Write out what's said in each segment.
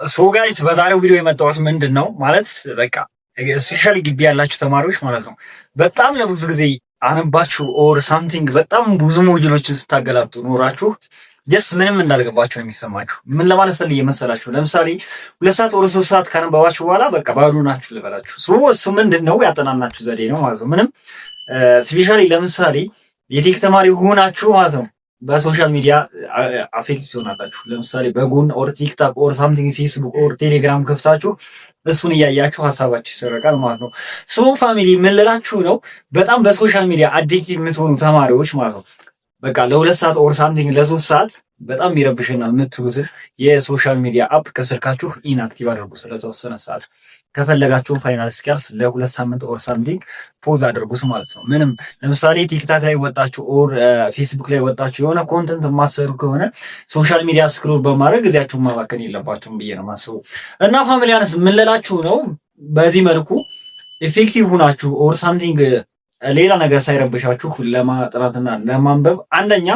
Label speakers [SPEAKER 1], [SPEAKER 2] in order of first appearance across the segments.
[SPEAKER 1] So guys፣ በዛሬው ቪዲዮ የመጣሁት ምንድን ነው ማለት በቃ especially ግቢ ያላችሁ ተማሪዎች ማለት ነው፣ በጣም ለብዙ ጊዜ አነባችሁ or something በጣም ብዙ ሞጁሎችን ስታገላብጡ ኖራችሁ just ምንም እንዳልገባችሁ ነው የሚሰማችሁ። ምን ለማለት ፈልጌ መሰላችሁ? ለምሳሌ 2 ሰዓት or 3 ሰዓት ካነበባችሁ በኋላ በቃ ባዶ ናችሁ ልበላችሁ። እሱ ምንድን ነው ያጠናናችሁ ዘዴ ነው ማለት ነው። ምንም especially ለምሳሌ የ tech ተማሪ ሆናችሁ ማለት ነው በ social media affect ትሆናላችሁ። ለምሳሌ በጎን or TikTok or something፣ Facebook or Telegram ከፍታችሁ እሱን እያያችሁ ሀሳባችሁ ይሰረቃል ማለት ነው። So family፣ ምን ልላችሁ ነው? በጣም በ social media addictive የምትሆኑ ተማሪዎች ማለት ነው በቃ ለ2 ሰዓት or something ለ3 ሰዓት በጣም ይረብሽናል የምትሉትን የ social media app ከስልካችሁ inactive አድርጉ ስለተወሰነ ሰዓት። ከፈለጋችሁም final እስኪያልፍ ለ2 ሳምንት or something pause አድርጉት ማለት ነው። ምንም ለምሳሌ TikTok ላይ ወጣችሁ or Facebook ላይ ወጣችሁ የሆነ content የማትሰሩ ከሆነ social media scroll በማድረግ ጊዜያችሁን ማባከን የለባችሁም ብዬ ነው የማስበው። እና ፋሚሊያንስ፣ ምን ልላችሁ ነው፣ በዚህ መልኩ effective ሁናችሁ or something ሌላ ነገር ሳይረብሻችሁ ለማጥናትና ለማንበብ አንደኛ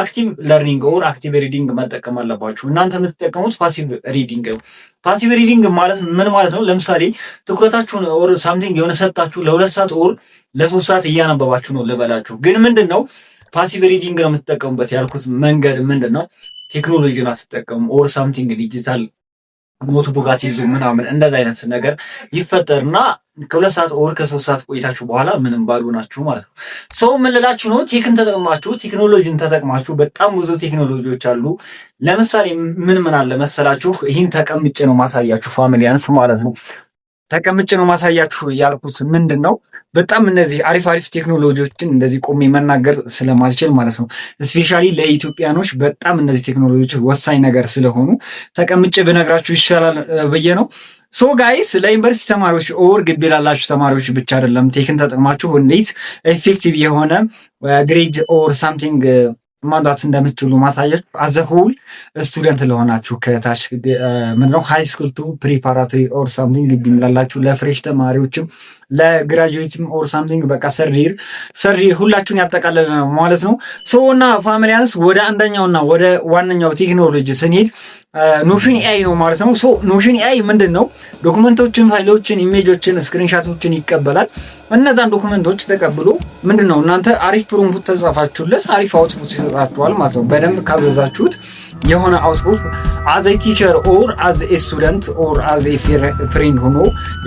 [SPEAKER 1] active learning or active reading መጠቀም አለባችሁ። እናንተ የምትጠቀሙት passive reading ነው። Passive reading ማለት ምን ማለት ነው? ለምሳሌ ትኩረታችሁን or something የሆነ ሰጣችሁ ለ2 ሰዓት or ለ3 ሰዓት እያነበባችሁ ነው ልበላችሁ። ግን ምንድን ነው passive reading ነው የምትጠቀሙበት ያልኩት መንገድ ምንድን ነው? ቴክኖሎጂን አትጠቀሙ or something digital notebook አትይዙ ምናምን እንደዚ አይነት ነገር ይፈጠርና ከ2 ሰዓት or ከ3 ሰዓት ቆይታችሁ በኋላ ምንም ባዶ ናችሁ ማለት ነው። So ምን ልላችሁ ነው? Tech ን ተጠቅማችሁ፣ ቴክኖሎጂን ተጠቅማችሁ፣ በጣም ብዙ ቴክኖሎጂዎች አሉ። ለምሳሌ ምን ምን አለ መሰላችሁ? ይህን ተቀምጬ ነው ማሳያችሁ ፋሚሊያንስ ማለት ነው። ተቀምጬ ነው ማሳያችሁ ያልኩት ምንድን ነው? በጣም እነዚህ አሪፍ አሪፍ ቴክኖሎጂዎችን እንደዚህ ቆሜ መናገር ስለማልችል ማለት ነው። Especially ለኢትዮጵያኖች በጣም እነዚህ ቴክኖሎጂዎች ወሳኝ ነገር ስለሆኑ ተቀምጬ ብነግራችሁ ይሻላል ብዬ ነው። So guys፣ ለዩኒቨርሲቲ ተማሪዎች or ግቢ ላላችሁ ተማሪዎች ብቻ አይደለም፣ tech ን ተጠቅማችሁ እንዴት effective የሆነ grade or something ማምጣት እንደምትችሉ ማሳየት as a whole student ለሆናችሁ ከታች ምንድነው high school to preparatory or something ግቢ ላላችሁ ለ fresh ተማሪዎችም ለ graduate ም or something በቃ third year ሁላችሁን ያጠቃለለ ነው ማለት ነው። So እና ፋሚሊያንስ፣ ወደ አንደኛውና ወደ ዋነኛው ቴክኖሎጂ ስንሄድ Notion AI ነው ማለት ነው። So Notion AI ምንድን ነው? Document ኦችን፣ ፋይሎችን፣ image ኦችን፣ screenshot ኦችን ይቀበላል። እነዛን document ኦች ተቀብሎ ምንድን ነው እናንተ አሪፍ prompt ከጻፋችሁለት አሪፍ output ይሰጣችኋል ማለት ነው። በደንብ ካዘዛችሁት የሆነ output as a teacher or as a student or as a friend ሆኖ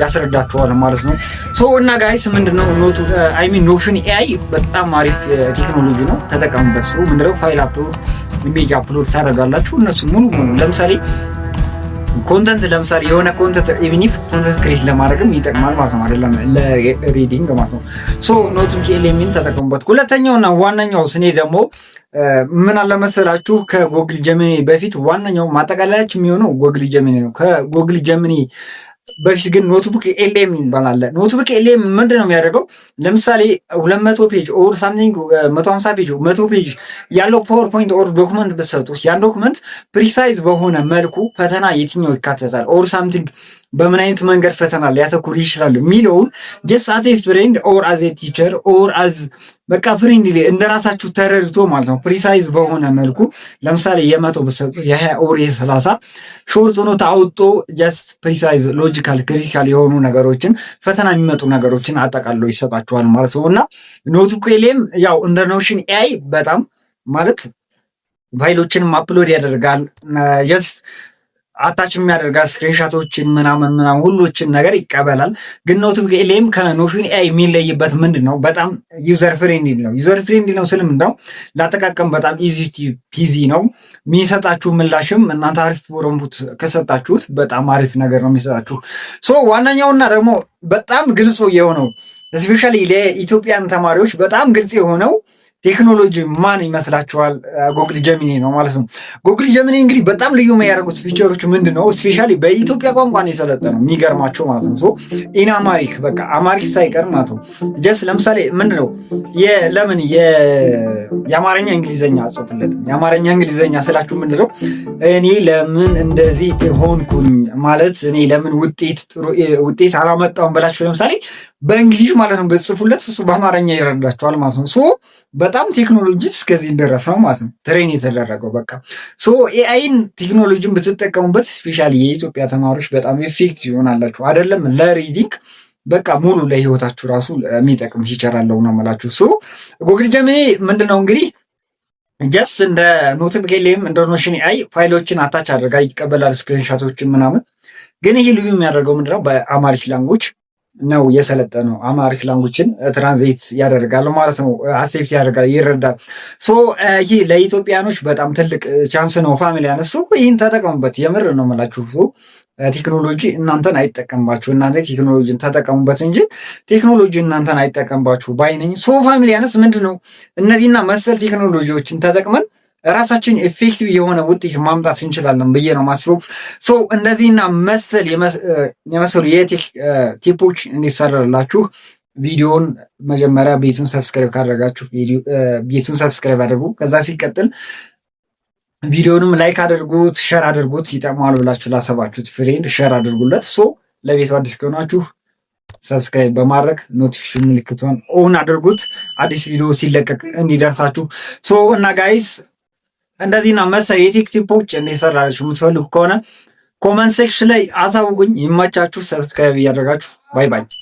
[SPEAKER 1] ያስረዳችኋል ማለት ነው። So እና guys፣ ምንድነው ኖቱ I mean Notion AI በጣም አሪፍ ቴክኖሎጂ ነው፣ ተጠቀሙበት። So ምንድነው file upload፣ image upload ታደርጋላችሁ። እነሱ ሙሉ ሙሉ ለምሳሌ content፣ ለምሳሌ የሆነ content even if content create ለማድረግም ይጠቅማል ማለት ነው፣ አይደለም ለ reading ማለት ነው። So NotebookLM ን ተጠቀሙበት። ሁለተኛውና ዋነኛው ስኔ ደግሞ ምን አለ መሰላችሁ፣ ከ Google Gemini በፊት ዋነኛው ማጠቃለያችን የሚሆነው Google Gemini ነው። ከ Google Gemini በፊት ግን NotebookLM ይባላል። NotebookLM ምንድን ነው የሚያደርገው? ለምሳሌ 200 page or something 150 page፣ 100 page ያለው PowerPoint or document ብትሰጡት ያን document precise በሆነ መልኩ ፈተና የትኛው ይካተታል or something በምን አይነት መንገድ ፈተና ሊያተኩር ይችላል የሚለውን just as a friend or as a teacher or as በቃ friend እንደ ራሳችሁ ተረድቶ ማለት ነው። Precise በሆነ መልኩ ለምሳሌ የ100 ብትሰጡት የ20 or የ30 short note አውጥቶ just precise, logical, critical የሆኑ ነገሮችን፣ ፈተና የሚመጡ ነገሮችን አጠቃሎ ይሰጣችኋል ማለት ነው። እና NotebookLM ያው እንደ Notion AI በጣም ማለት ፋይሎችንም upload ያደርጋል፣ just attach የሚያደርጋል፣ screenshot ኦችን ምናምን ምናምን ሁሎችን ነገር ይቀበላል። ግን NotebookLM ከ Notion AI የሚለይበት ምንድን ነው? በጣም user friendly ነው። User friendly ነው ስል ምንድነው? ለአጠቃቀም በጣም easy peasy ነው። የሚሰጣችሁ ምላሽም እናንተ አሪፍ prompt ከሰጣችሁት በጣም አሪፍ ነገር ነው የሚሰጣችሁ። So ዋነኛውና ደግሞ በጣም ግልጹ የሆነው especially ለ Ethiopian ተማሪዎች በጣም ግልጽ የሆነው ቴክኖሎጂ ማን ይመስላችኋል? Google Gemini ነው ማለት ነው። Google Gemini እንግዲህ በጣም ልዩ የሚያደርጉት feature ኦች ምንድን ነው? Especially በኢትዮጵያ ቋንቋ ነው የሰለጠነው፣ የሚገርማቸው ማለት ነው። So in Amharic፣ በቃ Amharic ሳይቀር ማለት ነው። Just ለምሳሌ ምንድን ነው ለምን የአማርኛ እንግሊዘኛ አጽፍለትም? የአማርኛ እንግሊዘኛ ስላችሁ ምንድን ነው፣ እኔ ለምን እንደዚህ ሆንኩኝ ማለት እኔ ለምን ውጤት ጥሩ ውጤት አላመጣውም ብላችሁ ለምሳሌ በ English ማለት ነው ብትጽፉለት እሱ በአማርኛ ይረዳችኋል ማለት ነው። So በጣም ቴክኖሎጂ እስከዚህ ደረሰ ነው ማለት ነው train የተደረገው በቃ። So AI ን ቴክኖሎጂን ብትጠቀሙበት especially የኢትዮጵያ ተማሪዎች በጣም effective ይሆናላችሁ። አይደለም ለ reading፣ በቃ ሙሉ ለህይወታችሁ ራሱ የሚጠቅም feature አለው ነው የምላችሁ። So Google Gemini ምንድነው እንግዲህ just እንደ NotebookLM፣ እንደ Notion AI ፋይሎችን attach አድርጋ ይቀበላል፣ screenshot ኦችን ምናምን። ግን ይህ ልዩ የሚያደርገው ምንድነው? በ Amharic language ነው የሰለጠነው። Amharic language ን translate ያደርጋል ማለት ነው። Accept ያደርጋል፣ ይረዳል። So ይህ ለኢትዮጵያኖች በጣም ትልቅ chance ነው። Family ያነሱ ይህን ተጠቀሙበት። የምር ነው የምላችሁ። ቴክኖሎጂ እናንተን አይጠቀምባችሁ፣ እናንተ ቴክኖሎጂን ተጠቀሙበት እንጂ ቴክኖሎጂ እናንተን አይጠቀምባችሁ ባይ ነኝ። So family ያነስ ምንድን ነው፣ እነዚህና መሰል ቴክኖሎጂዎችን ተጠቅመን ራሳችን effective የሆነ ውጤት ማምጣት እንችላለን ብዬ ነው ማስበው። So እንደዚህና መሰል የመሰሉ የ tech tip ኦች እንዲሰራላችሁ ቪዲዮን መጀመሪያ ቤቱን subscribe ካደረጋችሁ ቤቱን subscribe አድርጉ። ከዛ ሲቀጥል ቪዲዮንም like አድርጉት፣ share አድርጉት። ይጠቅመዋል ብላችሁ ላሰባችሁት friend share አድርጉለት። So ለቤቱ አዲስ ከሆናችሁ subscribe በማድረግ notification ምልክቷን on አድርጉት፣ አዲስ ቪዲዮ ሲለቀቅ እንዲደርሳችሁ። So እና guys፣ እንደዚህና መሰል የ tech tip ኦች እንዲሰራላችሁ የምትፈልጉ ከሆነ comment section ላይ አሳውቁኝ። ይመቻችሁ። Subscribe እያደረጋችሁ bye bye።